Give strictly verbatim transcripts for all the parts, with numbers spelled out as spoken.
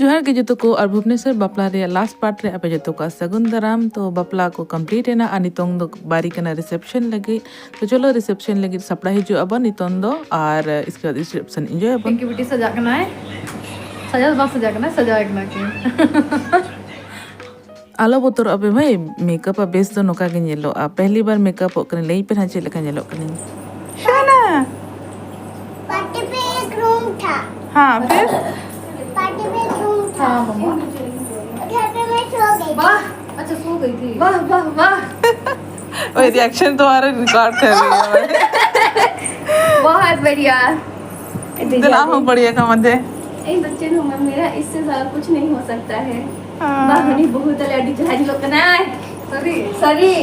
ᱡᱚᱦᱟᱨ ᱜᱮ ᱡᱚᱛᱚ ᱠᱚ, ᱟᱨ ᱵᱷᱩᱵᱽᱱᱮᱥᱚᱨ ᱵᱟᱯᱞᱟ ᱨᱮᱭᱟᱜ ᱞᱟᱥᱴ ᱯᱟᱨᱴ ᱨᱮ ᱟᱯᱮ ᱡᱚᱛᱚ ᱠᱚ ᱥᱟᱹᱜᱩᱱ ᱫᱟᱨᱟᱢ᱾ ᱛᱚ ᱵᱟᱯᱞᱟ ᱠᱚ ᱠᱚᱢᱯᱞᱤᱴ ᱮᱱᱟ ᱟᱨ ᱱᱤᱛᱚᱝ ᱫᱚ ᱵᱟᱨᱤ ᱠᱟᱱᱟ ᱨᱤᱥᱮᱯᱥᱚᱱ ᱞᱟᱹᱜᱤᱫ᱾ ᱛᱚ ᱪᱚᱞᱚ ᱨᱤᱥᱮᱯᱥᱚᱱ ᱞᱟᱹᱜᱤᱫ ᱥᱟᱯᱲᱟᱣ ᱦᱤᱡᱩᱜ ᱟᱵᱚᱱ ᱱᱤᱛᱚᱝ ᱫᱚ, ᱟᱨ ᱤᱥᱠᱮ ᱵᱟᱫ ᱨᱤᱥᱮᱯᱥᱚᱱ ᱮᱱᱡᱚᱭ ᱟᱵᱚᱱ᱾ ᱯᱤᱝᱠᱤ ᱵᱤᱴᱤ ᱥᱟᱡᱟᱜ ᱠᱟᱱᱟᱭ, ᱥᱟᱡᱟᱣ ᱫᱚ ᱵᱟᱝ ᱥᱟᱡᱟᱣ ᱠᱟᱱᱟ, ᱥᱟᱡᱟᱣ ᱠᱟᱱᱟ ᱠᱤᱱ᱾ ᱟᱞᱚ ᱵᱚᱛᱚᱨᱚᱜ ᱟᱯᱮ ᱵᱷᱟᱹᱭ, ᱢᱮᱠᱟᱯ ᱟᱜ ᱵᱮᱥ ᱫᱚ ᱱᱚᱝᱠᱟ ᱜᱮ ᱧᱮᱞᱚᱜᱼᱟ᱾ ᱯᱮᱦᱞᱤ ᱵᱟᱨ ᱢᱮᱠᱟᱯᱚᱜ ᱠᱟᱹᱱᱟᱹᱧ, ᱞᱟᱹᱭ ᱯᱮ ᱦᱟᱸᱜ ᱪᱮᱫ ᱞᱮᱠᱟ ᱧᱮᱞᱚᱜ ᱠᱟᱹᱱᱟᱹᱧ᱾ ᱥᱳᱱᱟ। पार्टी पे एक रूम था। हाँ, फिर? पार्टी पे एक रूम था। हाँ, मम्मा। घर पे मैं सो गई थी। वाह, अच्छा, सो गई थी। वाह, वाह, वाह। वही रिएक्शन तुम्हारा रिकॉर्ड कर रही है। बहुत बढ़िया। इतना हम बढ़िया का मत है। ए बच्चे नो, मेरा इससे ज्यादा कुछ नहीं हो सकता है। हाँ। ᱵᱟᱝ, ᱩᱱᱤ ᱵᱟᱹᱦᱩ ᱛᱟᱞᱮ ᱟᱹᱰᱤ ᱡᱟᱦᱟᱸ ᱧᱮᱞᱚᱜ ᱠᱟᱱᱟᱭ᱾ ᱥᱟᱹᱨᱤ, ᱥᱟᱹᱨᱤ᱾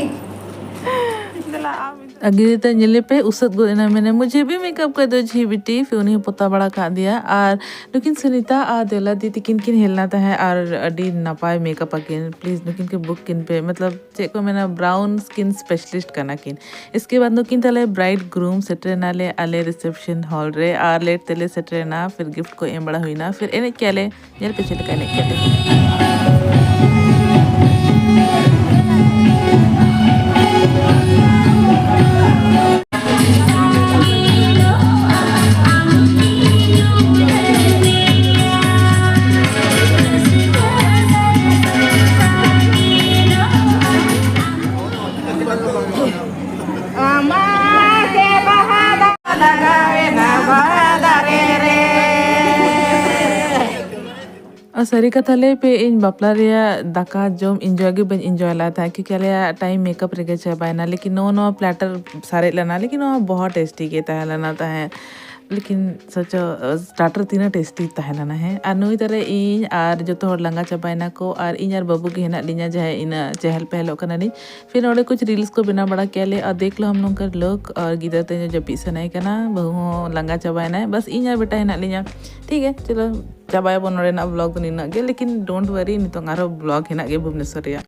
ᱫᱮᱞᱟ, ᱟᱢ ᱟᱨ ᱜᱤᱫᱽᱨᱟᱹ ᱛᱮ ᱧᱮᱞᱮ ᱯᱮ, ᱩᱥᱟᱹᱫ ᱜᱚᱫ ᱮᱱᱟ, ᱢᱮᱱᱟ, "ᱢᱩᱡᱷᱮ ᱵᱷᱤ ᱢᱮᱠᱟᱯ ᱠᱟᱨ ᱫᱳ ᱡᱷᱤ ᱵᱤᱴᱤ", ᱯᱷᱤᱨ ᱩᱱᱤ ᱦᱚᱸ ᱯᱚᱛᱟᱣ ᱵᱟᱲᱟ ᱠᱟᱜ ᱫᱮᱭᱟ᱾ ᱟᱨ ᱱᱩᱠᱤᱱ ᱥᱩᱱᱤᱛᱟ ᱟᱨ ᱫᱮᱣᱞᱟ ᱫᱤ ᱛᱤᱠᱤᱱ ᱠᱤᱱ ᱦᱮᱡ ᱞᱮᱱᱟ ᱛᱟᱦᱮᱸᱫ, ᱟᱨ ᱟᱹᱰᱤ ᱱᱟᱯᱟᱭ ᱢᱮᱠᱟᱯ ᱟᱹᱠᱤᱱ᱾ ᱯᱞᱤᱡᱽ ᱱᱩᱠᱤᱱ ᱠᱤᱱ ᱵᱩᱠ ᱠᱤᱱ ᱯᱮ, ᱢᱚᱛᱞᱚᱵ ᱪᱮᱫ ᱠᱚ ᱢᱮᱱᱟ, ᱵᱨᱟᱣᱩᱱ ᱥᱠᱤᱱ ᱥᱯᱮᱥᱟᱞᱤᱥᱴ ᱠᱟᱱᱟ ᱠᱤᱱ᱾ ᱤᱥᱠᱮ ᱵᱟᱫ ᱱᱩᱠᱤᱱ ᱛᱟᱞᱮ ᱵᱨᱟᱭᱤᱰ ᱜᱨᱩᱢ ᱥᱮᱴᱮᱨ ᱮᱱᱟᱞᱮ ᱟᱞᱮ ᱨᱤᱥᱮᱯᱥᱚᱱ ᱦᱚᱞ ᱨᱮ, ᱟᱨ ᱞᱮᱴ ᱛᱮᱞᱮ ᱥᱮᱴᱮᱨ ᱮᱱᱟ, ᱯᱷᱤᱨ ᱜᱤᱯᱷᱴ ᱠᱚ ᱮᱢ ᱵᱟᱲᱟ ᱦᱩᱭᱱᱟ, ᱯᱷᱤᱨ ᱮᱱᱮᱡ ᱠᱮᱜᱼᱟ ᱞᱮ᱾ ᱧᱮᱞ ᱯᱮ ᱪᱮᱫ ᱞᱮᱠᱟ ᱮᱱᱮᱡ ᱠᱮᱜᱼᱟ ᱞᱮ᱾ ᱟᱨ ᱥᱟᱹᱨᱤ ᱠᱟᱛᱷᱟ ᱞᱟᱹᱭ ᱯᱮ, ᱤᱧ ᱵᱟᱯᱞᱟ ᱨᱮᱭᱟᱜ ᱫᱟᱠᱟ ᱡᱚᱢ ᱤᱱᱡᱚᱭ ᱜᱮ ᱵᱟᱹᱧ ᱤᱱᱡᱚᱭ ᱞᱮᱫ ᱛᱟᱦᱮᱸᱫ, ᱠᱤᱭᱩᱠᱤ ᱟᱞᱮᱭᱟᱜ ᱴᱟᱭᱤᱢ ᱢᱮᱠᱟᱯ ᱨᱮᱜᱮ ᱪᱟᱵᱟᱭᱮᱱᱟ᱾ ᱞᱮᱠᱤᱱ ᱱᱚᱣᱟ, ᱱᱚᱣᱟ ᱯᱞᱮᱴᱟᱨ ᱥᱟᱨᱮᱡ ᱞᱮᱱᱟ, ᱞᱮᱠᱤᱱ ᱱᱚᱣᱟ ᱵᱚᱦᱚᱛ ᱴᱮᱥᱴᱤ ᱜᱮ ᱛᱟᱦᱮᱸ ᱞᱮᱱᱟ ᱛᱟᱦᱮᱸᱫ᱾ ᱞᱮᱠᱤᱱ ᱥᱚᱪᱚ ᱥᱴᱟᱨᱴᱟᱨ ᱛᱤᱱᱟᱹᱜ ᱴᱮᱥᱴᱤ ᱛᱟᱦᱮᱸ ᱞᱮᱱᱟ, ᱦᱮᱸ᱾ ᱟᱨ ᱱᱩᱭ ᱛᱟᱞᱮ ᱤᱧ ᱟᱨ ᱡᱚᱛᱚ ᱦᱚᱲ ᱞᱟᱸᱜᱟ ᱪᱟᱵᱟᱭᱮᱱᱟ ᱠᱚ, ᱟᱨ ᱤᱧ ᱟᱨ ᱵᱟᱹᱵᱩ ᱜᱮ ᱦᱮᱱᱟᱜ ᱞᱤᱧᱟ, ᱡᱟᱦᱟᱸᱭ ᱤᱱᱟᱹ ᱪᱮᱦᱮᱞ ᱯᱮᱦᱮᱞᱚᱜ ᱠᱟᱱᱟᱞᱤᱧ᱾ ᱯᱷᱤᱨ ᱱᱚᱰᱮ ᱠᱩᱪ ᱨᱤᱞᱥ ᱠᱚ ᱵᱮᱱᱟᱣ ᱵᱟᱲᱟ ᱠᱮᱭᱟ ᱞᱮ, ᱟᱨ ᱫᱮᱠᱷ ᱞᱳ ᱦᱟᱢ ᱞᱳᱜ ᱠᱟ ᱞᱩᱠ, ᱟᱨ ᱜᱤᱫᱽᱨᱟᱹ ᱛᱮ ᱡᱟᱹᱯᱤᱫ ᱥᱟᱱᱟᱭᱮ ᱠᱟᱱᱟ, ᱵᱟᱹᱦᱩ ᱦᱚᱸ ᱞᱟᱸᱜᱟ ᱪᱟᱵᱟᱭᱮᱱᱟᱭ, ᱵᱟᱥ ᱤᱧ ᱟᱨ ᱵᱮᱴᱟ ᱦᱮᱱᱟᱜ ᱞᱤᱧᱟ᱾ ᱴᱷᱤᱠ ᱜᱮ, ᱪᱚᱞᱚ ᱪᱟᱵᱟᱭᱟᱵᱚᱱ ᱱᱚᱰᱮᱱᱟᱜ ᱵᱞᱚᱜ ᱫᱚ ᱱᱤᱱᱟᱹᱜ ᱜᱮ, ᱞᱮᱠᱤᱱ ᱰᱳᱱᱴ ᱣᱟᱨᱤ, ᱱᱤᱛᱚᱝ ᱟᱨᱦᱚᱸ ᱵᱞᱚᱜ ᱦᱮᱱᱟᱜ ᱜᱮᱭᱟ ᱵᱷᱩᱵᱽᱱᱮᱥᱚᱨ ᱨᱮᱭᱟᱜ᱾